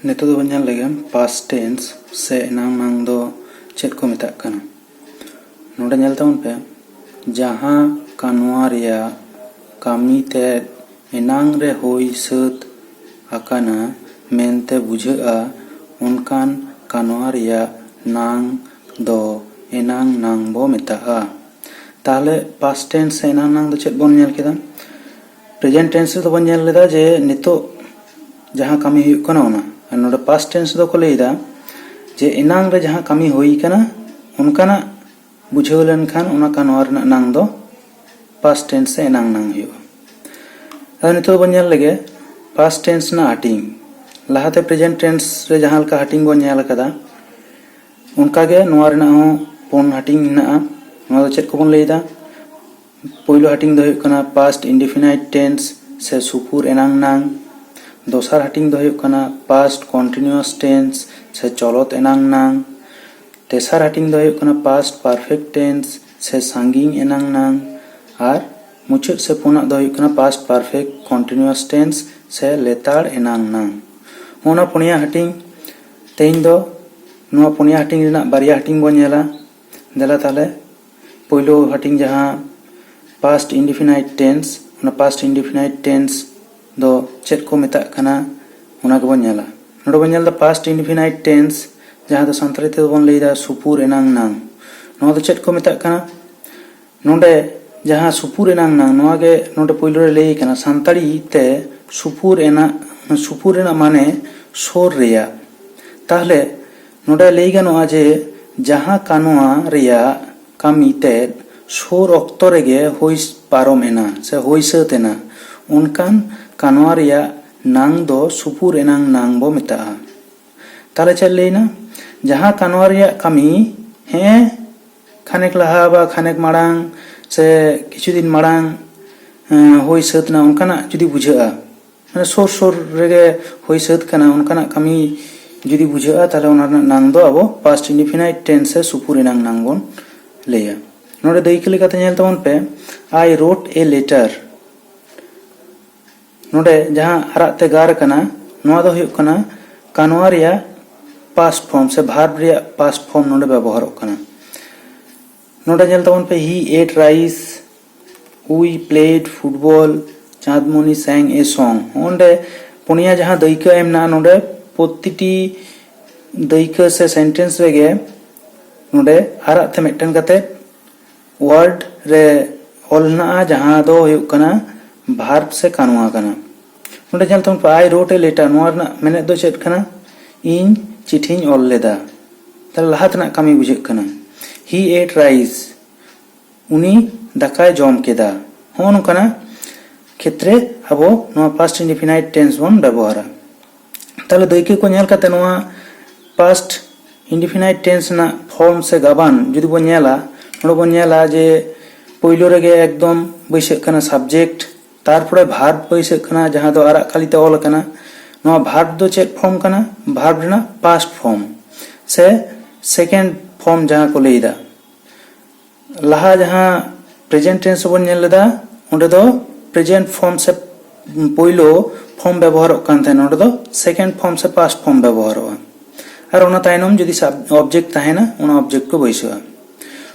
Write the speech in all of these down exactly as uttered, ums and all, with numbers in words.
ᱱᱤᱛᱚᱜ ᱫᱚᱵᱚᱱ ᱧᱮᱞ ᱞᱮᱜᱮ past tense ᱥᱮ ᱮᱱᱟᱝ ᱱᱟᱝ ᱫᱚ ᱪᱮᱫ ᱠᱚ ᱢᱮᱛᱟᱜ ᱠᱟᱱᱟ᱾ ᱱᱚᱰᱮ ᱧᱮᱞ ᱛᱟᱵᱚᱱ ᱯᱮ, ᱡᱟᱦᱟᱸ ᱠᱟᱱᱣᱟ ᱨᱮᱭᱟᱜ ᱠᱟᱹᱢᱤ ᱛᱮᱫ ᱮᱱᱟᱝ ᱨᱮ ᱦᱩᱭ ᱥᱟᱹᱛ ᱟᱠᱟᱱᱟ ᱢᱮᱱᱛᱮ ᱵᱩᱡᱷᱟᱹᱜᱼᱟ, ᱚᱱᱠᱟᱱ ᱠᱟᱱᱣᱟ ᱨᱮᱭᱟᱜ ᱱᱟᱝ ᱫᱚ ᱮᱱᱟᱝ ᱱᱟᱝ ᱵᱚ ᱢᱮᱛᱟᱜᱼᱟ᱾ ᱛᱟᱦᱚᱞᱮ past tense ᱥᱮ ᱮᱱᱟᱝ ᱱᱟᱝ ᱫᱚ ᱪᱮᱫ ᱵᱚᱱ ᱧᱮᱞ ᱠᱮᱫᱟ? Present tense ᱨᱮᱫᱚ ᱵᱚᱱ ᱧᱮᱞ ᱞᱮᱫᱟ ᱡᱮ ᱱᱤᱛᱚᱜ ᱡᱟᱦᱟᱸ ᱠᱟᱹᱢᱤ ᱦᱩᱭᱩᱜ ᱠᱟᱱᱟ ᱚᱱᱟ, ᱟᱨ ᱱᱚᱰᱮ past tense ᱫᱚᱠᱚ ᱞᱟᱹᱭᱫᱟ ᱡᱮ ᱮᱱᱟᱝ ᱨᱮ ᱡᱟᱦᱟᱸ ᱠᱟᱹᱢᱤ ᱦᱩᱭ ᱠᱟᱱᱟ ᱚᱱᱠᱟᱱᱟᱜ ᱵᱩᱡᱷᱟᱹᱣ ᱞᱮᱱᱠᱷᱟᱱ ᱚᱱᱟ ᱠᱟᱱᱣᱟ ᱨᱮᱱᱟᱜ ᱱᱟᱝ ᱫᱚ past tense ᱥᱮ ᱮᱱᱟᱝ ᱱᱟᱝ ᱦᱩᱭᱩᱜᱼᱟ᱾ ᱟᱫᱚ ᱱᱤᱛᱚᱜ ᱵᱚᱱ ᱧᱮᱞ ᱞᱮᱜᱮ past tense ᱨᱮᱱᱟᱜ ᱦᱟᱹᱴᱤᱧ᱾ ᱞᱟᱦᱟᱛᱮ present tense ᱨᱮ ᱡᱟᱦᱟᱸ ᱞᱮᱠᱟ ᱦᱟᱹᱴᱤᱧ ᱵᱚᱱ ᱧᱮᱞ ᱟᱠᱟᱫᱟ, ᱚᱱᱠᱟᱜᱮ ᱱᱚᱣᱟ ᱨᱮᱱᱟᱜ ᱦᱚᱸ ᱯᱩᱱ ᱦᱟᱹᱴᱤᱧ ᱢᱮᱱᱟᱜᱼᱟ᱾ ᱱᱚᱣᱟ ᱫᱚ ᱪᱮᱫ ᱠᱚᱵᱚᱱ ᱞᱟᱹᱭᱫᱟ? ᱯᱳᱭᱞᱳ ᱦᱟᱹᱴᱤᱧ ᱫᱚ ᱦᱩᱭᱩᱜ ᱠᱟᱱᱟ past indefinite tense ᱥᱮ ᱥᱩᱯᱩᱨ ᱮᱱᱟᱝ ᱱᱟᱝ᱾ ᱫᱚᱥᱟᱨ ᱦᱟᱹᱴᱤᱧ ᱫᱚ ᱦᱩᱭᱩᱜ ᱠᱟᱱᱟ past continuous tense ᱥᱮ ᱪᱚᱞᱚᱛ ᱮᱱᱟᱝ ᱱᱟᱝ᱾ ᱛᱮᱥᱟᱨ ᱦᱟᱹᱴᱤᱧ ᱫᱚ ᱦᱩᱭᱩᱜ ᱠᱟᱱᱟ past perfect tense ᱥᱮ ᱥᱟᱺᱜᱤᱧ ᱮᱱᱟᱝ ᱱᱟᱝ᱾ ᱟᱨ ᱢᱩᱪᱟᱹᱫ ᱥᱮ ᱯᱩᱱᱟᱜ ᱫᱚ ᱦᱩᱭᱩᱜ ᱠᱟᱱᱟ past perfect continuous tense ᱥᱮ ᱞᱮᱛᱟᱲ ᱮᱱᱟᱝ ᱱᱟᱝ᱾ ᱱᱚᱜᱼᱚ ᱱᱚᱣᱟ ᱯᱩᱱᱭᱟ ᱦᱟᱹᱴᱤᱧ, ᱛᱮᱦᱮᱧ ᱫᱚ ᱱᱚᱣᱟ ᱯᱩᱱᱭᱟ ᱦᱟᱹᱴᱤᱧ ᱨᱮᱱᱟᱜ ᱵᱟᱨᱭᱟ ᱦᱟᱹᱴᱤᱧ ᱵᱚᱱ ᱧᱮᱞᱟ᱾ ᱫᱮᱞᱟ ᱛᱟᱦᱞᱮ ᱯᱳᱭᱞᱳ ᱦᱟᱹᱴᱤᱧ ᱡᱟᱦᱟᱸ past indefinite tense, ᱚᱱᱟ past indefinite tense ᱫᱚ ᱪᱮᱫ ᱠᱚ ᱢᱮᱛᱟᱜ ᱠᱟᱱᱟ ᱚᱱᱟ ᱜᱮᱵᱚᱱ ᱧᱮᱞᱟ᱾ ᱱᱚᱰᱮ ᱵᱚᱱ ᱧᱮᱞ ᱮᱫᱟ past indefinite tense, ᱡᱟᱦᱟᱸ ᱫᱚ ᱥᱟᱱᱛᱟᱲᱤ ᱛᱮᱫᱚ ᱵᱚᱱ ᱞᱟᱹᱭᱫᱟ ᱥᱩᱯᱩᱨ ᱮᱱᱟᱝ ᱱᱟᱝ᱾ ᱱᱚᱣᱟ ᱫᱚ ᱪᱮᱫ ᱠᱚ ᱢᱮᱛᱟᱜ ᱠᱟᱱᱟ? ᱱᱚᱰᱮ ᱡᱟᱦᱟᱸ ᱥᱩᱯᱩᱨ ᱮᱱᱟᱝ ᱱᱟᱝ, ᱱᱚᱣᱟ ᱜᱮ ᱱᱚᱰᱮ ᱯᱳᱭᱞᱳ ᱨᱮ ᱞᱟᱹᱭ ᱠᱟᱱᱟ, ᱥᱟᱱᱛᱟᱲᱤ ᱛᱮ ᱥᱩᱯᱩᱨ ᱮᱱᱟᱜ, ᱥᱩᱯᱩᱨ ᱨᱮᱱᱟᱜ ᱢᱟᱱᱮ ᱥᱳᱨ ᱨᱮᱭᱟᱜ᱾ ᱛᱟᱦᱞᱮ ᱱᱚᱰᱮ ᱞᱟᱹᱭ ᱜᱟᱱᱚᱜᱼᱟ ᱡᱮ ᱡᱟᱦᱟᱸ ᱠᱟᱱᱣᱟ ᱨᱮᱭᱟᱜ ᱠᱟᱹᱢᱤ ᱛᱮᱫ ᱥᱳᱨ ᱚᱠᱛᱚ ᱨᱮᱜᱮ ᱦᱩᱭ ᱯᱟᱨᱚᱢ ᱮᱱᱟ ᱥᱮ ᱦᱩᱭ ᱥᱟᱹᱛ ᱮᱱᱟ, ᱚᱱᱠᱟᱱ ᱠᱟᱱᱣᱟ ᱨᱮᱭᱟᱜ ᱱᱟᱝ ᱫᱚ ᱥᱩᱯᱩᱨ ᱮᱱᱟᱝ ᱱᱟᱝ ᱵᱚ ᱢᱮᱛᱟᱜᱼᱟ᱾ ᱛᱟᱦᱞᱮ ᱪᱮᱫ ᱞᱟᱹᱭᱱᱟ? ᱡᱟᱦᱟᱸ ᱠᱟᱱᱣᱟ ᱨᱮᱭᱟᱜ ᱠᱟᱹᱢᱤ ᱦᱮᱸ ᱠᱷᱟᱱᱮᱠ ᱞᱟᱦᱟ ᱵᱟ ᱠᱷᱟᱱᱮᱠ ᱢᱟᱲᱟᱝ ᱥᱮ ᱠᱤᱪᱷᱩ ᱫᱤᱱ ᱢᱟᱲᱟᱝ, ᱮᱸ, ᱦᱩᱭ ᱥᱟᱹᱛ ᱮᱱᱟ, ᱚᱱᱠᱟᱱᱟᱜ ᱡᱩᱫᱤ ᱵᱩᱡᱷᱟᱹᱜᱼᱟ, ᱢᱟᱱᱮ ᱥᱩᱨ ᱥᱩᱨ ᱨᱮᱜᱮ ᱦᱩᱭ ᱥᱟᱹᱛ ᱠᱟᱱᱟ, ᱚᱱᱠᱟᱱᱟᱜ ᱠᱟᱹᱢᱤ ᱡᱩᱫᱤ ᱵᱩᱡᱷᱟᱹᱜᱼᱟ, ᱛᱟᱦᱞᱮ ᱚᱱᱟ ᱨᱮᱱᱟᱜ ᱱᱟᱝ ᱫᱚ ᱟᱵᱚ past indefinite tense ᱥᱮ ᱥᱩᱯᱩᱨ ᱮᱱᱟᱝ ᱱᱟᱝ ᱵᱚᱱ ᱞᱟᱹᱭᱟ᱾ ᱱᱚᱰᱮ ᱫᱟᱹᱭᱠᱟᱹ ᱞᱮᱠᱟᱛᱮ ᱧᱮᱞ ᱛᱟᱵᱚᱱ ᱯᱮ, "I wrote a letter", ᱱᱚᱰᱮ ᱡᱟᱦᱟᱸ ᱟᱨᱟᱜ ᱛᱮ ᱜᱟᱨ ᱟᱠᱟᱱᱟ, ᱱᱚᱣᱟ ᱫᱚ ᱦᱩᱭᱩᱜ ᱠᱟᱱᱟ ᱠᱟᱱᱣᱟ ᱨᱮᱭᱟᱜ ᱯᱟᱥᱴ ᱯᱷᱚᱨᱢ ᱥᱮ ᱵᱷᱟᱨᱵ ᱨᱮᱭᱟᱜ ᱯᱟᱥᱴ ᱯᱷᱚᱨᱢ ᱱᱚᱰᱮ ᱵᱮᱵᱚᱦᱟᱨᱚᱜ ᱠᱟᱱᱟ᱾ ᱱᱚᱰᱮ ᱧᱮᱞ ᱛᱟᱵᱚᱱ ᱯᱮ, he ate rice, we played football, Chandmoni sang a song᱾ ᱱᱚᱰᱮ ᱯᱩᱱᱭᱟ ᱡᱟᱦᱟᱸ ᱫᱟᱹᱭᱠᱟᱹ ᱮᱢ ᱢᱮᱱᱟᱜᱼᱟ, ᱱᱚᱰᱮ ᱯᱨᱚᱛᱤᱴᱤ ᱫᱟᱹᱭᱠᱟᱹ ᱥᱮ ᱥᱮᱱᱴᱮᱱᱥ ᱨᱮᱜᱮ ᱱᱚᱰᱮ ᱟᱨᱟᱜ ᱛᱮ ᱢᱤᱫᱴᱮᱱ ᱠᱟᱛᱮ ᱣᱟᱨᱰ ᱨᱮ ᱚᱞ ᱦᱮᱱᱟᱜᱼᱟ, ᱡᱟᱦᱟᱸ ᱫᱚ ᱦᱩᱭᱩᱜ ᱠᱟᱱᱟ ᱵᱷᱟᱨᱵ ᱥᱮ ᱠᱟᱱᱣᱟ ᱠᱟᱱᱟ᱾ ᱱᱚᱰᱮ ᱧᱮᱞ ᱛᱟᱵᱚᱱ ᱯᱮ, I wrote a letter᱾ ᱱᱚᱣᱟ ᱨᱮᱱᱟᱜ ᱢᱮᱱᱮᱫ ᱫᱚ ᱪᱮᱫ ᱠᱟᱱᱟ? ᱤᱧ ᱪᱤᱴᱷᱤᱧ ᱚᱞ ᱞᱮᱫᱟ᱾ ᱛᱟᱦᱞᱮ ᱞᱟᱦᱟ ᱛᱮᱱᱟᱜ ᱠᱟᱹᱢᱤ ᱵᱩᱡᱷᱟᱹᱜ ᱠᱟᱱᱟ᱾ He ate rice᱾ ᱩᱱᱤ ᱫᱟᱠᱟᱭ ᱡᱚᱢ ᱠᱮᱫᱟ᱾ ᱦᱚᱸᱜᱼᱚ ᱱᱚᱝᱠᱟᱱᱟᱜ ᱠᱷᱮᱛᱨᱮ ᱟᱵᱚ ᱱᱚᱣᱟ past indefinite tense ᱵᱚᱱ ᱵᱮᱵᱚᱦᱟᱨᱟ᱾ ᱛᱟᱦᱞᱮ ᱫᱟᱹᱭᱠᱟᱹ ᱠᱚ ᱧᱮᱞ ᱠᱟᱛᱮ ᱱᱚᱣᱟ past indefinite tense ᱨᱮᱱᱟᱜ ᱯᱷᱚᱨᱢ ᱥᱮ ᱜᱟᱵᱟᱱ ᱡᱩᱫᱤ ᱵᱚᱱ ᱧᱮᱞᱟ, ᱱᱚᱰᱮ ᱵᱚᱱ ᱧᱮᱞᱟ ᱡᱮ ᱯᱳᱭᱞᱳ ᱨᱮᱜᱮ ᱮᱠᱫᱚᱢ ᱵᱟᱹᱭᱥᱟᱹᱜ ᱠᱟᱱᱟ subject, ᱛᱟᱨᱯᱚᱨᱮ ᱵᱷᱟᱨᱵ ᱵᱟᱹᱭᱥᱟᱹᱜ ᱠᱟᱱᱟ, ᱡᱟᱦᱟᱸ ᱫᱚ ᱟᱨᱟᱜ ᱠᱟᱞᱤ ᱛᱮ ᱚᱞ ᱟᱠᱟᱱᱟ᱾ ᱱᱚᱣᱟ ᱵᱷᱟᱨᱵ ᱫᱚ ᱪᱮᱫ ᱯᱷᱚᱨᱢ ᱠᱟᱱᱟ? ᱵᱷᱟᱨᱵ ᱨᱮᱱᱟᱜ ᱯᱟᱥᱴ ᱯᱷᱚᱨᱢ ᱥᱮ ᱥᱮᱠᱮᱱᱰ ᱯᱷᱚᱨᱢ ᱡᱟᱦᱟᱸ ᱠᱚ ᱞᱟᱹᱭ ᱮᱫᱟ᱾ ᱞᱟᱦᱟ ᱡᱟᱦᱟᱸ ᱯᱨᱮᱡᱮᱱᱴ ᱴᱮᱱᱥ ᱵᱚᱱ ᱧᱮᱞ ᱞᱮᱫᱟ, ᱚᱸᱰᱮ ᱫᱚ ᱯᱨᱮᱡᱮᱱᱴ ᱯᱷᱚᱨᱢ ᱥᱮ ᱯᱳᱭᱞᱳ ᱯᱷᱚᱨᱢ ᱵᱮᱵᱚᱦᱟᱨᱚᱜ ᱠᱟᱱ ᱛᱟᱦᱮᱱᱟ, ᱱᱚᱸᱰᱮ ᱫᱚ ᱥᱮᱠᱮᱱᱰ ᱯᱷᱚᱨᱢ ᱥᱮ ᱯᱟᱥᱴ ᱯᱷᱚᱨᱢ ᱵᱮᱵᱚᱦᱟᱨᱚᱜᱼᱟ᱾ ᱟᱨ ᱚᱱᱟ ᱛᱟᱭᱱᱚᱢ ᱡᱩᱫᱤ ᱚᱵᱡᱮᱠᱴ ᱛᱟᱦᱮᱱᱟ, ᱚᱱᱟ ᱚᱵᱡᱮᱠᱴ ᱠᱚ ᱵᱟᱹᱭᱥᱟᱹᱜᱼᱟ᱾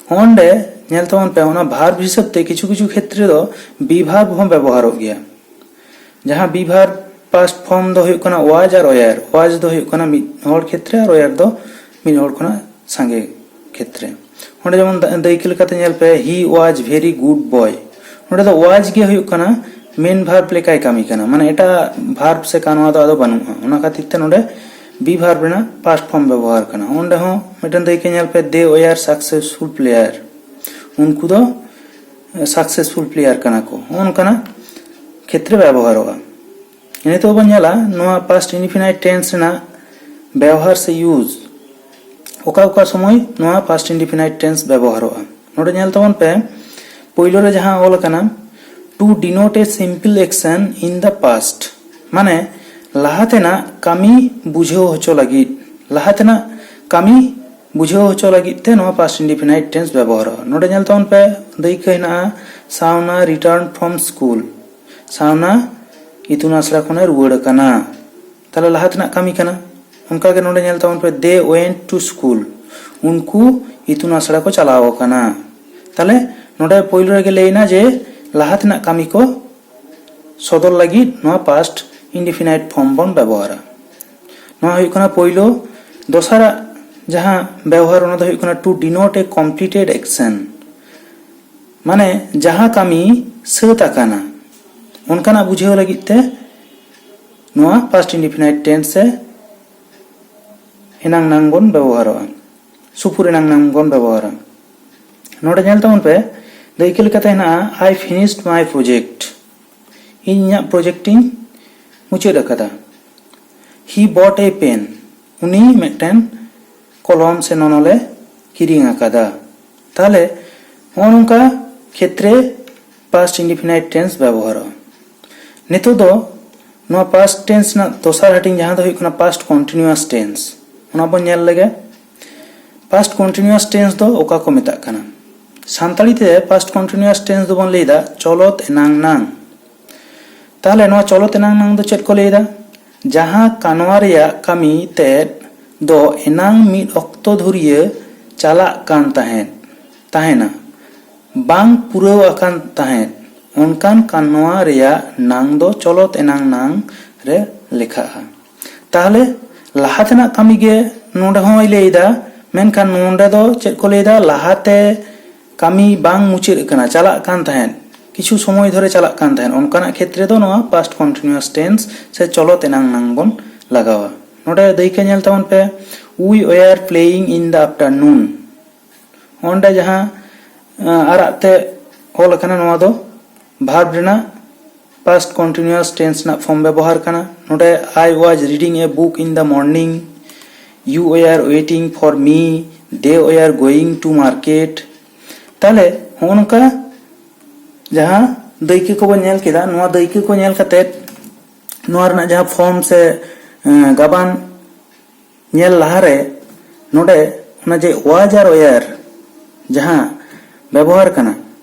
ᱦᱚᱸᱰᱮ ᱧᱮᱞ ᱛᱟᱵᱚᱱ ᱯᱮ, ᱚᱱᱟ ᱵᱷᱟᱨᱵ ᱦᱤᱥᱟᱹᱵ ᱛᱮ ᱠᱤᱪᱷᱩ ᱠᱤᱪᱷᱩ ᱠᱷᱮᱛᱨᱮ ᱫᱚ ᱵᱤ ᱵᱷᱟᱨᱵ ᱦᱚᱸ ᱵᱮᱵᱚᱦᱟᱨᱚᱜ ᱜᱮᱭᱟ᱾ ᱡᱟᱦᱟᱸ ᱵᱤ ᱵᱷᱟᱨᱵ ᱯᱟᱥᱴ ᱯᱷᱚᱨᱢ ᱫᱚ ᱦᱩᱭᱩᱜ ᱠᱟᱱᱟ ᱣᱟᱡᱽ ᱟᱨ ᱚᱭᱟᱨ᱾ ᱣᱟᱡᱽ ᱫᱚ ᱦᱩᱭᱩᱜ ᱠᱟᱱᱟ ᱢᱤᱫ ᱦᱚᱲ ᱠᱷᱮᱛᱨᱮ ᱟᱨ ᱚᱭᱟᱨ ᱫᱚ ᱢᱤᱫ ᱦᱚᱲ ᱠᱷᱚᱱᱟᱜ ᱥᱟᱸᱜᱮ ᱠᱷᱮᱛᱨᱮ᱾ ᱚᱸᱰᱮ ᱡᱮᱢᱚᱱ ᱫᱟ-, ᱫᱟᱹᱭᱠᱟᱹ ᱞᱮᱠᱟᱛᱮ ᱧᱮᱞ ᱯᱮ, he was very good boy᱾ ᱱᱚᱸᱰᱮ ᱫᱚ ᱣᱟᱡᱽ ᱜᱮ ᱦᱩᱭᱩᱜ ᱠᱟᱱᱟ ᱢᱮᱱ ᱵᱷᱟᱨᱵ ᱞᱮᱠᱟᱭ ᱠᱟᱹᱢᱤ ᱠᱟᱱᱟ, ᱢᱟᱱᱮ ᱮᱴᱟᱜ ᱵᱷᱟᱨᱵ ᱥᱮ ᱠᱟᱱᱣᱟ ᱫᱚ ᱟᱫᱚ ᱵᱟᱹᱱᱩᱜᱼᱟ᱾ ᱚᱱᱟ ᱠᱷᱟᱹᱛᱤᱨ ᱛᱮ ᱱᱚᱸᱰᱮ ᱵᱤ ᱵᱷᱟᱨᱵ ᱨᱮᱱᱟᱜ ᱯᱟᱥᱴ ᱯᱷᱚᱨᱢ ᱵᱮᱵᱚᱦᱟᱨ ᱠᱟᱱᱟ᱾ ᱚᱸᱰᱮ ᱦᱚᱸ ᱢᱤᱫᱴᱮᱱ ᱫᱟᱹᱭᱠᱟᱹ ᱧᱮᱞ ᱯᱮ, they were successful player᱾ ᱩᱱᱠᱩ ᱫᱚ ᱥᱟᱠᱥᱮᱥᱯᱷᱩᱞ ᱯᱞᱮᱭᱟᱨ ᱠᱟᱱᱟ ᱠᱚ, ᱱᱚᱜᱼᱚ ᱱᱚᱝᱠᱟᱱᱟᱜ ᱠᱷᱮᱛᱨᱮ ᱵᱮᱵᱚᱦᱟᱨᱚᱜᱼᱟ᱾ ᱱᱤᱛᱚᱜ ᱵᱚᱱ ᱧᱮᱞᱟ ᱱᱚᱣᱟ ᱯᱟᱥᱴ ᱤᱱᱰᱤᱯᱷᱤᱱᱟᱭᱤᱴ ᱴᱮᱱᱥ ᱨᱮᱱᱟᱜ ᱵᱮᱣᱦᱟᱨ ᱥᱮ ᱤᱭᱩᱡᱽ, ᱚᱠᱟ ᱚᱠᱟ ᱥᱚᱢᱚᱭ ᱱᱚᱣᱟ ᱯᱟᱥᱴ ᱤᱱᱰᱤᱯᱷᱤᱱᱟᱭᱤᱴ ᱴᱮᱱᱥ ᱵᱮᱵᱚᱦᱟᱨᱚᱜᱼᱟ᱾ ᱱᱚᱰᱮ ᱧᱮᱞ ᱛᱟᱵᱚᱱ ᱯᱮ, ᱯᱳᱭᱞᱳ ᱨᱮ ᱡᱟᱦᱟᱸ ᱚᱞ ᱟᱠᱟᱱᱟ, to denote a simple action in the past, ᱢᱟᱱᱮ ᱞᱟᱦᱟ ᱛᱮᱱᱟᱜ ᱠᱟᱹᱢᱤ ᱵᱩᱡᱷᱟᱹᱣ ᱦᱚᱪᱚ ᱞᱟᱹᱜᱤᱫ, ᱞᱟᱦᱟ ᱛᱮᱱᱟᱜ ᱠᱟᱹᱢᱤ ᱵᱩᱡᱷᱟᱹᱣ ᱦᱚᱪᱚ ᱞᱟᱹᱜᱤᱫ ᱛᱮ ᱱᱚᱣᱟ ᱯᱟᱥᱴ ᱤᱱᱰᱤᱯᱷᱤᱱᱟᱭᱤᱴ ᱴᱮᱱᱥ ᱵᱮᱵᱚᱦᱟᱨᱚᱜᱼᱟ᱾ ᱱᱚᱰᱮ ᱧᱮᱞ ᱛᱟᱵᱚᱱ ᱯᱮ, ᱫᱟᱹᱭᱠᱟᱹ ᱦᱮᱱᱟᱜᱼᱟ, ᱥᱟᱣᱱᱟ returned from school, ᱥᱟᱣᱱᱟ ᱤᱛᱩᱱ ᱟᱥᱲᱟ ᱠᱷᱚᱱᱮ ᱨᱩᱣᱟᱹᱲ ᱟᱠᱟᱱᱟ᱾ ᱛᱟᱦᱞᱮ ᱞᱟᱦᱟ ᱛᱮᱱᱟᱜ ᱠᱟᱹᱢᱤ ᱠᱟᱱᱟ᱾ ᱚᱱᱠᱟᱜᱮ ᱱᱚᱰᱮ ᱧᱮᱞ ᱛᱟᱵᱚᱱ ᱯᱮ, they went to school, ᱩᱱᱠᱩ ᱤᱛᱩᱱ ᱟᱥᱲᱟ ᱠᱚ ᱪᱟᱞᱟᱣ ᱟᱠᱟᱱᱟ᱾ ᱛᱟᱦᱞᱮ ᱱᱚᱰᱮ ᱯᱳᱭᱞᱳ ᱨᱮᱜᱮ ᱞᱟᱹᱭ ᱮᱱᱟ ᱡᱮ ᱞᱟᱦᱟ ᱛᱮᱱᱟᱜ ᱠᱟᱹᱢᱤ ᱠᱚ ᱥᱚᱫᱚᱨ ᱞᱟᱹᱜᱤᱫ ᱱᱚᱣᱟ past indefinite form ᱵᱚᱱ ᱵᱮᱵᱚᱦᱟᱨᱟ᱾ ᱱᱚᱣᱟ ᱦᱩᱭᱩᱜ ᱠᱟᱱᱟ ᱯᱳᱭᱞᱳ᱾ ᱫᱚᱥᱟᱨᱟᱜ ᱡᱟᱦᱟᱸ ᱵᱮᱣᱦᱟᱨ, ᱚᱱᱟ ᱫᱚ ᱦᱩᱭᱩᱜ ᱠᱟᱱᱟ to denote a completed action, ᱢᱟᱱᱮ ᱡᱟᱦᱟᱸ ᱠᱟᱹᱢᱤ ᱥᱟᱹᱛ ᱟᱠᱟᱱᱟ, ᱚᱱᱠᱟᱱᱟᱜ ᱵᱩᱡᱷᱟᱹᱣ ᱞᱟᱹᱜᱤᱫ ᱛᱮ ᱱᱚᱣᱟ past indefinite tense ᱥᱮ ᱮᱱᱟᱝ ᱱᱟᱝ ᱵᱚᱱ ᱵᱮᱵᱚᱦᱟᱨᱚᱜᱼᱟ, ᱥᱩᱯᱩᱨ ᱮᱱᱟᱝ ᱱᱟᱝ ᱵᱚᱱ ᱵᱮᱵᱚᱦᱟᱨᱟ᱾ ᱱᱚᱰᱮ ᱧᱮᱞ ᱛᱟᱵᱚᱱ ᱯᱮ, ᱫᱟᱹᱭᱠᱟᱹ ᱞᱮᱠᱟᱛᱮ ᱦᱮᱱᱟᱜᱼᱟ, I finished my project, ᱤᱧ ᱤᱧᱟᱹᱜ ᱯᱨᱚᱡᱮᱠᱴ ᱤᱧ ᱢᱩᱪᱟᱹᱫ ᱟᱠᱟᱫᱟ᱾ He bought a pen, ᱩᱱᱤ ᱢᱤᱫᱴᱮᱱ ᱠᱚᱞᱚᱢ ᱥᱮ ᱱᱚᱱᱚᱞᱮ ᱠᱤᱨᱤᱧ ᱟᱠᱟᱫᱟ᱾ ᱛᱟᱦᱞᱮ ᱱᱚᱜᱼᱚ ᱱᱚᱝᱠᱟ ᱠᱷᱮᱛᱨᱮ past indefinite tense ᱵᱮᱵᱚᱦᱟᱨᱚᱜᱼᱟ᱾ ᱱᱤᱛᱚᱜ ᱫᱚ ᱱᱚᱣᱟ past tense ᱨᱮᱱᱟᱜ ᱫᱚᱥᱟᱨ ᱦᱟᱹᱴᱤᱧ, ᱡᱟᱦᱟᱸ ᱫᱚ ᱦᱩᱭᱩᱜ ᱠᱟᱱᱟ past continuous tense, ᱚᱱᱟ ᱵᱚᱱ ᱧᱮᱞ ᱞᱮᱜᱮ᱾ Past continuous tense ᱫᱚ ᱚᱠᱟ ᱠᱚ ᱢᱮᱛᱟᱜ ᱠᱟᱱᱟ? ᱥᱟᱱᱛᱟᱲᱤ ᱛᱮ past continuous tense ᱫᱚᱵᱚᱱ ᱞᱟᱹᱭᱫᱟ ᱪᱚᱞᱚᱛ ᱮᱱᱟᱝ ᱱᱟᱝ᱾ ᱛᱟᱦᱞᱮ ᱱᱚᱣᱟ ᱪᱚᱞᱚᱛ ᱮᱱᱟᱝ ᱱᱟᱝ ᱫᱚ ᱪᱮᱫ ᱠᱚ ᱞᱟᱹᱭᱫᱟ? ᱡᱟᱦᱟᱸ ᱠᱟᱱᱣᱟ ᱨᱮᱭᱟᱜ ᱠᱟᱹᱢᱤ ᱛᱮᱫ ᱫᱚ ᱮᱱᱟᱝ ᱢᱤᱫ ᱚᱠᱛᱚ ᱫᱷᱩᱨᱤᱭᱟᱹ ᱪᱟᱞᱟᱜ ᱠᱟᱱ ᱛᱟᱦᱮᱸᱫ, ᱛᱟᱦᱮᱱᱟ, ᱵᱟᱝ ᱯᱩᱨᱟᱹᱣ ᱟᱠᱟᱱ ᱛᱟᱦᱮᱸᱫ, ᱚᱱᱠᱟᱱ ᱠᱟᱱᱣᱟ ᱨᱮᱭᱟᱜ ᱱᱟᱝ ᱫᱚ ᱪᱚᱞᱚᱛ ᱮᱱᱟᱝ ᱱᱟᱝ ᱨᱮ ᱞᱮᱠᱷᱟᱜᱼᱟ᱾ ᱛᱟᱦᱞᱮ ᱞᱟᱦᱟ ᱛᱮᱱᱟᱜ ᱠᱟᱹᱢᱤ ᱜᱮ ᱱᱚᱰᱮ ᱦᱚᱸᱭ ᱞᱟᱹᱭᱫᱟ, ᱢᱮᱱᱠᱷᱟᱱ ᱱᱚᱰᱮ ᱫᱚ ᱪᱮᱫ ᱠᱚ ᱞᱟᱹᱭᱫᱟ? ᱞᱟᱦᱟᱛᱮ ᱠᱟᱹᱢᱤ ᱵᱟᱝ ᱢᱩᱪᱟᱹᱫ ᱟᱠᱟᱱᱟ, ᱪᱟᱞᱟᱜ ᱠᱟᱱ ᱛᱟᱦᱮᱸᱫ, ᱠᱤᱪᱷᱩ ᱥᱚᱢᱚᱭ ᱫᱷᱚᱨᱮ ᱪᱟᱞᱟᱜ ᱠᱟᱱ ᱛᱟᱦᱮᱸᱫ, ᱚᱱᱠᱟᱱᱟᱜ ᱠᱷᱮᱛᱨᱮ ᱫᱚ ᱱᱚᱣᱟ past continuous tense ᱥᱮ ᱪᱚᱞᱚᱛ ᱮᱱᱟᱝ ᱱᱟᱝ ᱵᱚᱱ ᱞᱟᱜᱟᱣᱟ᱾ ᱱᱚᱰᱮ ᱫᱟᱹᱭᱠᱟᱹ ᱧᱮᱞ ᱛᱟᱵᱚᱱ ᱯᱮ, We were playing in the afternoon᱾ ᱚᱸᱰᱮ ᱡᱟᱦᱟᱸ ᱟᱨᱟᱜ ᱛᱮ ᱚᱞ ᱟᱠᱟᱱᱟ, ᱱᱚᱣᱟ ᱫᱚ verb ᱨᱮᱱᱟᱜ past continuous tense ᱨᱮᱱᱟᱜ form ᱵᱮᱵᱚᱦᱟᱨ ᱠᱟᱱᱟ᱾ ᱱᱚᱰᱮ I was reading a book in the morning, you were waiting for me, they were going to market. ᱛᱟᱦᱞᱮ ᱦᱚᱸᱜᱼᱚ ᱱᱚᱝᱠᱟ ᱡᱟᱦᱟᱸ ᱫᱟᱹᱭᱠᱟᱹ ᱠᱚᱵᱚᱱ ᱧᱮᱞ ᱠᱮᱫᱟ, ᱱᱚᱣᱟ ᱫᱟᱹᱭᱠᱟᱹ ᱠᱚ ᱧᱮᱞ ᱠᱟᱛᱮ ᱱᱚᱣᱟ ᱨᱮᱱᱟᱜ ᱡᱟᱦᱟᱸ form ᱥᱮ ᱜᱟᱵᱟᱱ ᱧᱮᱞ ᱞᱟᱦᱟᱨᱮ ᱱᱚᱰᱮ ᱚᱱᱟ ᱡᱮ was ᱟᱨ were ᱡᱟᱦᱟᱸ ᱵᱮᱵᱚᱦᱟᱨ ᱠᱟᱱᱟ,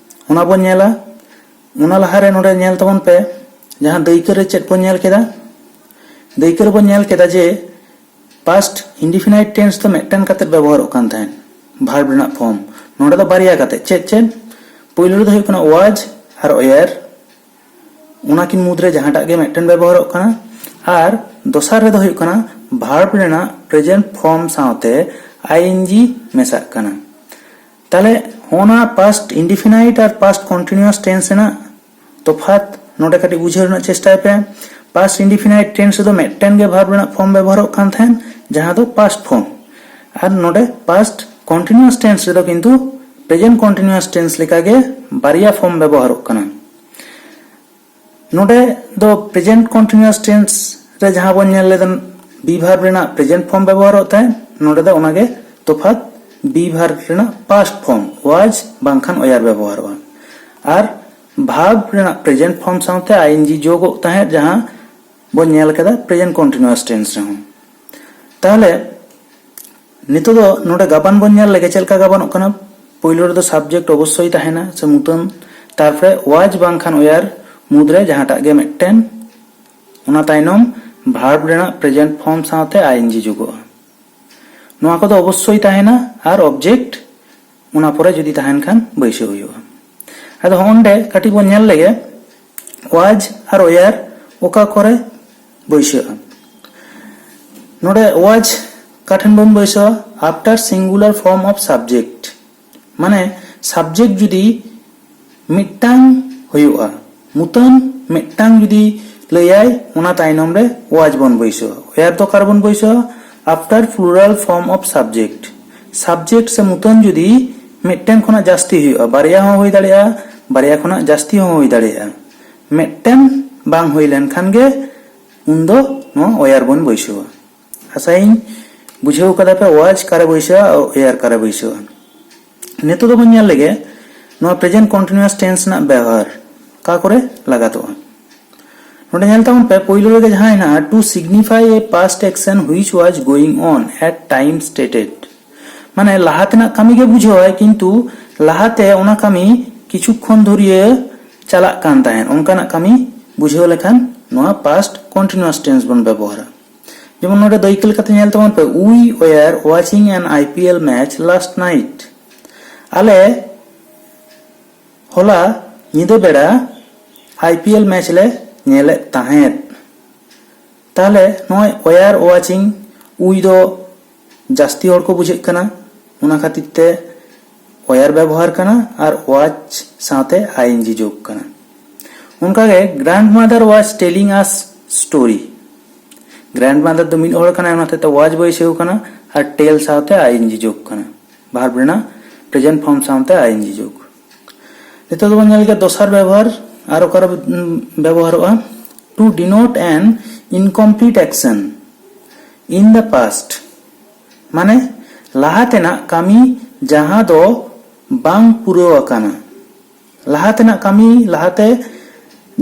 ᱚᱱᱟ ᱵᱚᱱ ᱧᱮᱞᱟ᱾ ᱚᱱᱟ ᱞᱟᱦᱟᱨᱮ ᱱᱚᱰᱮ ᱧᱮᱞ ᱛᱟᱵᱚᱱ ᱯᱮ, ᱡᱟᱦᱟᱸ ᱫᱟᱹᱭᱠᱟᱹ ᱨᱮ ᱪᱮᱫ ᱵᱚᱱ ᱧᱮᱞ ᱠᱮᱫᱟ? ᱫᱟᱹᱭᱠᱟᱹ ᱨᱮᱵᱚᱱ ᱧᱮᱞ ᱠᱮᱫᱟ ᱡᱮ Past indefinite tense ᱫᱚ ᱢᱤᱫᱴᱮᱱ ᱠᱟᱛᱮ ᱵᱮᱵᱚᱦᱟᱨᱚᱜ ᱠᱟᱱ ᱛᱟᱦᱮᱸᱫ ᱵᱷᱟᱨᱵ ᱨᱮᱱᱟᱜ ᱯᱷᱚᱨᱢ᱾ ᱱᱚᱰᱮ ᱫᱚ ᱵᱟᱨᱭᱟ ᱠᱟᱛᱮ᱾ ᱪᱮᱫ ᱪᱮᱫ? ᱯᱳᱭᱞᱳ ᱨᱮᱫᱚ ᱦᱩᱭᱩᱜ ᱠᱟᱱᱟ ᱣᱟᱡᱽ ᱟᱨ ᱚᱭᱟᱨ, ᱚᱱᱟᱠᱤᱱ ᱢᱩᱫᱽᱨᱮ ᱡᱟᱦᱟᱸᱴᱟᱜ ᱜᱮ ᱢᱤᱫᱴᱮᱱ ᱵᱮᱵᱚᱦᱟᱨᱚᱜ ᱠᱟᱱᱟ᱾ ᱟᱨ ᱫᱚᱥᱟᱨ ᱨᱮᱫᱚ ᱦᱩᱭᱩᱜ ᱠᱟᱱᱟ ᱵᱷᱟᱨᱵ ᱨᱮᱱᱟᱜ ᱯᱨᱮᱡᱮᱱᱴ ᱯᱷᱚᱨᱢ ᱥᱟᱶᱛᱮ ᱟᱭᱮᱱᱡᱤ ᱢᱮᱥᱟᱜ ᱠᱟᱱᱟ᱾ ᱛᱟᱦᱞᱮ ᱦᱚᱸᱜᱼᱱᱟ ᱯᱟᱥᱴ ᱤᱱᱰᱤᱯᱷᱤᱱᱟᱭᱤᱴ ᱟᱨ ᱯᱟᱥᱴ ᱠᱚᱱᱴᱤᱱᱤᱭᱩᱣᱟᱥ ᱴᱮᱱᱥ ᱨᱮᱱᱟᱜ ᱛᱚᱯᱷᱟᱛ ᱱᱚᱰᱮ ᱠᱟᱹᱴᱤᱡ ᱵᱩᱡᱷᱟᱹᱣ ᱨᱮᱱᱟᱜ ᱪᱮᱥᱴᱟᱭ ᱯᱮ᱾ ᱯᱟᱥᱴ ᱤᱱᱰᱤᱯᱷᱤᱱᱟᱭᱤᱴ ᱴᱮᱱᱥ ᱨᱮᱫᱚ ᱢᱤᱫᱴᱮᱱ ᱜᱮ ᱵᱷᱟᱨᱵ ᱨᱮᱱᱟᱜ ᱯᱷᱚᱨᱢ ᱵᱮᱵᱚᱦᱟᱨᱚᱜ ᱠᱟᱱ ᱛᱟᱦᱮᱸᱫ, ᱡᱟᱦᱟᱸ ᱫᱚ ᱯᱟᱥᱴ ᱯᱷᱚᱨᱢ᱾ ᱟᱨ ᱱᱚᱰᱮ ᱯᱟᱥᱴ ᱠᱚᱱᱴᱤᱱᱤᱭᱩᱣᱟᱥ ᱴᱮᱱᱥ ᱨᱮᱫᱚ ᱠᱤᱱᱛᱩ ᱯᱨᱮᱡᱮᱱᱴ ᱠᱚᱱᱴᱤᱱᱤᱭᱩᱣᱟᱥ ᱴᱮᱱᱥ ᱞᱮᱠᱟᱜᱮ ᱵᱟᱨᱭᱟ ᱯᱷᱚᱨᱢ ᱵᱮᱵᱚᱦᱟᱨᱚᱜ ᱠᱟᱱᱟ᱾ ᱱᱚᱰᱮ ᱫᱚ ᱯᱨᱮᱡᱮᱱᱴ ᱠᱚᱱᱴᱤᱱᱤᱭᱩᱣᱟᱥ ᱴᱮᱱᱥ ᱨᱮ ᱡᱟᱦᱟᱸ ᱵᱚᱱ ᱧᱮᱞ ᱞᱮᱫᱟ, ᱵᱤ ᱵᱷᱟᱨᱵ ᱨᱮᱱᱟᱜ ᱯᱨᱮᱡᱮᱱᱴ ᱯᱷᱚᱨᱢ ᱵᱮᱵᱚᱦᱟᱨᱚᱜ ᱛᱟᱦᱮᱸᱫ, ᱱᱚᱰᱮ ᱫᱚ ᱚᱱᱟᱜᱮ ᱛᱚᱯᱷᱟᱛ, ᱵᱤ ᱵᱷᱟᱨᱵ ᱨᱮᱱᱟᱜ ᱯᱟᱥᱴ ᱯᱷᱚᱨᱢ ᱣᱟᱡᱽ ᱵᱟᱝᱠᱷᱟᱱ ᱚᱭᱟᱨ ᱵᱮᱵᱚᱦᱟᱨᱚᱜᱼᱟ᱾ ᱟᱨ ᱵᱷᱟᱨᱵ ᱨᱮᱱᱟᱜ ᱯᱨᱮᱡᱮᱱᱴ ᱯᱷᱚᱨᱢ ᱥᱟᱶᱛᱮ ᱟᱭᱮᱱᱡᱤ ᱡᱳᱜᱚᱜ ᱛᱟᱦᱮᱸᱫ, ᱡᱟᱦᱟᱸ ᱵᱚᱱ ᱧᱮᱞ ᱠᱮᱫᱟ ᱯᱨᱮᱡᱮᱱᱴ ᱠᱚᱱᱴᱤᱱᱤᱭᱩᱣᱟᱥ ᱴᱮᱱᱥ ᱨᱮᱦᱚᱸ᱾ ᱛᱟᱦᱚᱞᱮ ᱱᱤᱛᱚᱜ ᱫᱚ ᱱᱚᱰᱮ ᱜᱟᱵᱟᱱ ᱵᱚᱱ ᱧᱮᱞ ᱞᱮᱜᱮ, ᱪᱮᱫ ᱞᱮᱠᱟ ᱜᱟᱵᱟᱱᱚᱜ ᱠᱟᱱᱟ᱾ ᱯᱳᱭᱞᱳ ᱨᱮᱫᱚ ᱥᱟᱵᱡᱮᱠᱴ ᱚᱵᱚᱥᱥᱳᱭ ᱛᱟᱦᱮᱱᱟ ᱥᱮ ᱢᱩᱛᱟᱹᱢ, ᱛᱟᱨᱯᱚᱨᱮ ᱣᱟᱡᱽ ᱵᱟᱝᱠᱷᱟᱱ ᱚᱭᱟᱨ ᱢᱩᱫᱽᱨᱮ ᱡᱟᱦᱟᱸᱴᱟᱜ ᱜᱮ ᱢᱤᱫᱴᱮᱱ, ᱚᱱᱟ ᱛᱟᱭᱱᱚᱢ ᱵᱷᱟᱨᱵ ᱨᱮᱱᱟᱜ ᱯᱨᱮᱡᱮᱱᱴ ᱯᱷᱚᱨᱢ ᱥᱟᱶᱛᱮ ᱟᱭᱮᱱᱡᱤ ᱡᱩᱜᱚᱜᱼᱟ᱾ ᱱᱚᱣᱟ ᱠᱚᱫᱚ ᱚᱵᱚᱥᱥᱳᱭ ᱛᱟᱦᱮᱱᱟ᱾ ᱟᱨ ᱚᱵᱡᱮᱠᱴ ᱚᱱᱟ ᱯᱚᱨᱮ ᱡᱩᱫᱤ ᱛᱟᱦᱮᱱ ᱠᱷᱟᱱ ᱵᱟᱹᱭᱥᱟᱹᱣ ᱦᱩᱭᱩᱜᱼᱟ᱾ ᱟᱫᱚ ᱦᱚᱸᱜᱼᱚᱱᱰᱮ ᱠᱟᱹᱴᱤᱡ ᱵᱚᱱ ᱧᱮᱞ ᱞᱮᱜᱮ, ᱣᱟᱡᱽ ᱟᱨ ᱚᱭᱟᱨ ᱚᱠᱟ ᱠᱚᱨᱮ ᱵᱟᱹᱭᱥᱟᱹᱜᱼᱟ᱾ ᱱᱚᱰᱮ ᱣᱟᱡᱽ ᱚᱠᱟ ᱴᱷᱮᱱ ᱵᱚᱱ ᱵᱟᱹᱭᱥᱟᱹᱣᱟ? After singular form of subject, ᱢᱟᱱᱮ ᱥᱟᱵᱡᱮᱠᱴ ᱡᱩᱫᱤ ᱢᱤᱫᱴᱟᱝ ᱦᱩᱭᱩᱜᱼᱟ, ᱢᱩᱛᱟᱹᱱ ᱢᱤᱫᱴᱟᱝ ᱡᱩᱫᱤ ᱞᱟᱹᱭᱟᱭ, ᱚᱱᱟ ᱛᱟᱭᱱᱚᱢ ᱨᱮ ᱣᱟᱡᱽ ᱵᱚᱱ ᱵᱟᱹᱭᱥᱟᱹᱣᱟ᱾ ᱚᱭᱟᱨ ᱫᱚ ᱚᱠᱟ ᱨᱮᱵᱚᱱ ᱵᱟᱹᱭᱥᱟᱹᱣᱟ? After plural form of subject᱾ Subject ᱥᱮ ᱢᱩᱛᱟᱹᱱ ᱡᱩᱫᱤ ᱢᱤᱫᱴᱮᱱ ᱠᱷᱚᱱᱟᱜ ᱡᱟᱹᱥᱛᱤ ᱦᱩᱭᱩᱜᱼᱟ, ᱵᱟᱨᱭᱟ ᱦᱚᱸ ᱦᱩᱭ ᱫᱟᱲᱮᱭᱟᱜᱼᱟ, ᱵᱟᱨᱭᱟ ᱠᱷᱚᱱᱟᱜ ᱡᱟᱹᱥᱛᱤ ᱦᱚᱸ ᱦᱩᱭ ᱫᱟᱲᱮᱭᱟᱜᱼᱟ, ᱢᱤᱫᱴᱮᱱ ᱵᱟᱝ ᱦᱩᱭ ᱞᱮᱱᱠᱷᱟᱱ ᱜᱮ ᱩᱱᱫᱚ ᱱᱚᱣᱟ ᱚᱭᱟᱨ ᱵᱚᱱ ᱵᱟᱹᱭᱥᱟᱹᱣᱟ᱾ ᱟᱥᱟᱭᱟᱹᱧ ᱵᱩᱡᱷᱟᱹᱣ ᱠᱟᱫᱟ ᱯᱮ ᱣᱟᱡᱽ ᱚᱠᱟᱨᱮ ᱵᱟᱹᱭᱥᱟᱹᱣᱟ ᱟᱨ ᱚᱭᱟᱨ ᱚᱠᱟᱨᱮ ᱵᱟᱹᱭᱥᱟᱹᱣᱟ᱾ ᱱᱤᱛᱚᱜ ᱫᱚᱵᱚᱱ ᱧᱮᱞ ᱞᱮᱜᱮ ᱱᱚᱣᱟ ᱯᱨᱮᱡᱮᱱᱴ ᱠᱚᱱᱴᱤᱱᱤᱭᱩᱣᱟᱥ ᱴᱮᱱᱥ ᱨᱮᱱᱟᱜ ᱵᱮᱣᱦᱟᱨ ᱚᱠᱟ ᱠᱚᱨᱮ ᱞᱟᱜᱟᱛᱚᱜᱼᱟ᱾ ᱱᱚᱰᱮ ᱧᱮᱞ ᱛᱟᱵᱚᱱ ᱯᱮ, ᱯᱳᱭᱞᱳ ᱨᱮᱜᱮ ᱡᱟᱦᱟᱸ ᱦᱮᱱᱟᱜᱼᱟ, to signify a past action which was going on at time stated, ᱢᱟᱱᱮ ᱞᱟᱦᱟ ᱛᱮᱱᱟᱜ ᱠᱟᱹᱢᱤ ᱜᱮ ᱵᱩᱡᱷᱟᱹᱣᱟᱭ, ᱠᱤᱱᱛᱩ ᱞᱟᱦᱟᱛᱮ ᱚᱱᱟ ᱠᱟᱹᱢᱤ ᱠᱤᱪᱷᱩ ᱠᱷᱚᱱ ᱫᱷᱩᱨᱤᱭᱟᱹ ᱪᱟᱞᱟᱜ ᱠᱟᱱ ᱛᱟᱦᱮᱸᱫ, ᱚᱱᱠᱟᱱᱟᱜ ᱠᱟᱹᱢᱤ ᱵᱩᱡᱷᱟᱹᱣ ᱞᱮᱠᱷᱟᱱ ᱱᱚᱣᱟ ᱯᱟᱥᱴ ᱠᱚᱱᱴᱤᱱᱤᱭᱩᱣᱟᱥ ᱴᱮᱱᱥ ᱵᱚᱱ ᱵᱮᱵᱚᱦᱟᱨᱟ᱾ ᱡᱮᱢᱚᱱ ᱱᱚᱰᱮ ᱫᱟᱹᱭᱠᱟᱹ ᱞᱮᱠᱟᱛᱮ ᱧᱮᱞ ᱛᱟᱵᱚᱱ ᱯᱮ, "We were watching an I P L match last night." ᱟᱞᱮ ᱦᱚᱞᱟ ᱧᱤᱫᱟᱹ ᱵᱮᱲᱟ I P L match ᱞᱮ ᱧᱮᱞᱮᱫ ᱛᱟᱦᱮᱸᱫ᱾ ᱛᱟᱦᱞᱮ ᱱᱚᱜᱼᱚᱭ "were watching", "we" ᱫᱚ ᱡᱟᱹᱥᱛᱤ ᱦᱚᱲ ᱠᱚ ᱵᱩᱡᱷᱟᱹᱜ ᱠᱟᱱᱟ, ᱚᱱᱟ ᱠᱷᱟᱹᱛᱤᱨ ᱛᱮ "were" ᱵᱮᱵᱚᱦᱟᱨ ᱠᱟᱱᱟ ᱟᱨ "watch" ᱥᱟᱶᱛᱮ I N G ᱡᱳᱜᱽ ᱠᱟᱱᱟ᱾ ᱚᱱᱠᱟᱜᱮ "Grandmother was telling us story", "grandmother" ᱫᱚ ᱢᱤᱫ ᱦᱚᱲ ᱠᱟᱱᱟᱭ, ᱚᱱᱟ ᱦᱚᱛᱮᱡ ᱛᱮ "was" ᱵᱟᱹᱭᱥᱟᱹᱣ ᱠᱟᱱᱟ ᱟᱨ "tell" ᱥᱟᱶᱛᱮ I N G ᱡᱳᱜᱽ ᱠᱟᱱᱟ, verb ᱨᱮᱱᱟᱜ present form ᱥᱟᱶᱛᱮ I N G ᱡᱳᱜᱽ᱾ ᱱᱤᱛᱚᱜ ᱫᱚᱵᱚᱱ ᱧᱮᱞ ᱜᱮᱭᱟ ᱫᱚᱥᱟᱨ ᱵᱮᱵᱚᱦᱟᱨ, ᱟᱨ ᱚᱠᱟᱨᱮ, ᱩᱢ, ᱵᱮᱵᱚᱦᱟᱨᱚᱜᱼᱟ, "to denote an incomplete action in the past", ᱢᱟᱱᱮ ᱞᱟᱦᱟ ᱛᱮᱱᱟᱜ ᱠᱟᱹᱢᱤ ᱡᱟᱦᱟᱸ ᱫᱚ ᱵᱟᱝ ᱯᱩᱨᱟᱹᱣ ᱟᱠᱟᱱᱟ᱾ ᱞᱟᱦᱟ ᱛᱮᱱᱟᱜ ᱠᱟᱹᱢᱤ, ᱞᱟᱦᱟᱛᱮ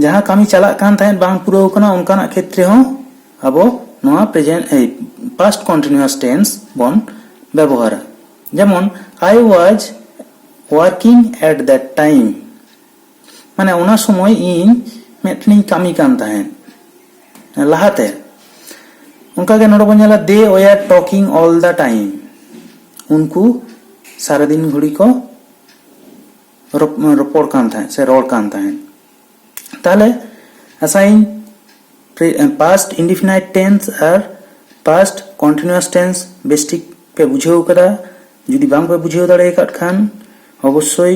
ᱡᱟᱦᱟᱸ ᱠᱟᱹᱢᱤ ᱪᱟᱞᱟᱜ ᱠᱟᱱ ᱛᱟᱦᱮᱸᱫ, ᱵᱟᱝ ᱯᱩᱨᱟᱹᱣ ᱟᱠᱟᱱᱟ, ᱚᱱᱠᱟᱱᱟᱜ ᱠᱷᱮᱛᱨᱮ ᱦᱚᱸ ᱟᱵᱚ ᱱᱚᱣᱟ present, ᱮᱭ, past continuous tense ᱵᱚᱱ ᱵᱮᱵᱚᱦᱟᱨᱟ᱾ ᱡᱮᱢᱚᱱ, "I was working at that time", ᱢᱟᱱᱮ ᱚᱱᱟ ᱥᱚᱢᱚᱭ ᱤᱧ ᱢᱤᱫᱴᱮᱱᱤᱧ ᱠᱟᱹᱢᱤ ᱠᱟᱱ ᱛᱟᱦᱮᱸᱫ ᱞᱟᱦᱟᱛᱮ᱾ ᱚᱱᱠᱟᱜᱮ ᱱᱚᱰᱮ ᱵᱚᱱ ᱧᱮᱞᱟ, "They were talking all the time", ᱩᱱᱠᱩ ᱥᱟᱨᱟᱫᱤᱱ ᱜᱷᱩᱲᱤ ᱠᱚ ᱨᱚᱯ-, ᱨᱚᱯᱚᱲ ᱠᱟᱱ ᱛᱟᱦᱮᱸᱫ ᱥᱮ ᱨᱚᱲ ᱠᱟᱱ ᱛᱟᱦᱮᱸᱫ᱾ ᱛᱟᱦᱞᱮ ᱟᱥᱟᱭᱟᱹᱧ pre-, past indefinite tense ᱟᱨ past continuous tense ᱵᱮᱥ ᱴᱷᱤᱠ ᱯᱮ ᱵᱩᱡᱷᱟᱹᱣ ᱠᱟᱫᱟ᱾ ᱡᱩᱫᱤ ᱵᱟᱝ ᱯᱮ ᱵᱩᱡᱷᱟᱹᱣ ᱫᱟᱲᱮ ᱟᱠᱟᱫ ᱠᱷᱟᱱ ᱚᱵᱚᱥᱥᱳᱭ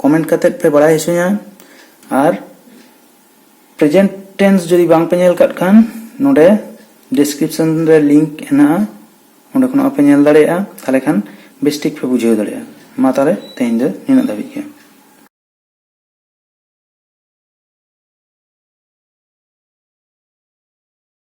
comment ᱠᱟᱛᱮᱫ ᱯᱮ ᱵᱟᱲᱟᱭ ᱦᱚᱪᱚᱧᱟ᱾ ᱟᱨ present tense ᱡᱩᱫᱤ ᱵᱟᱝ ᱯᱮ ᱧᱮᱞ ᱠᱟᱫ ᱠᱷᱟᱱ ᱱᱚᱰᱮ description ᱨᱮ link ᱦᱮᱱᱟᱜᱼᱟ, ᱚᱸᱰᱮ ᱠᱷᱚᱱᱟᱜ ᱦᱚᱸᱯᱮ ᱧᱮᱞ ᱫᱟᱲᱮᱭᱟᱜᱼᱟ᱾ ᱛᱟᱦᱞᱮ ᱠᱷᱟᱱ ᱵᱮᱥ ᱴᱷᱤᱠ ᱯᱮ ᱵᱩᱡᱷᱟᱹᱣ ᱫᱟᱲᱮᱭᱟᱜᱼᱟ᱾ ᱢᱟ ᱛᱟᱦᱞᱮ ᱛᱮᱦᱮᱧ ᱫᱚ ᱱᱤᱱᱟᱹᱜ ᱫᱷᱟᱹᱵᱤᱡ ᱜᱮ᱾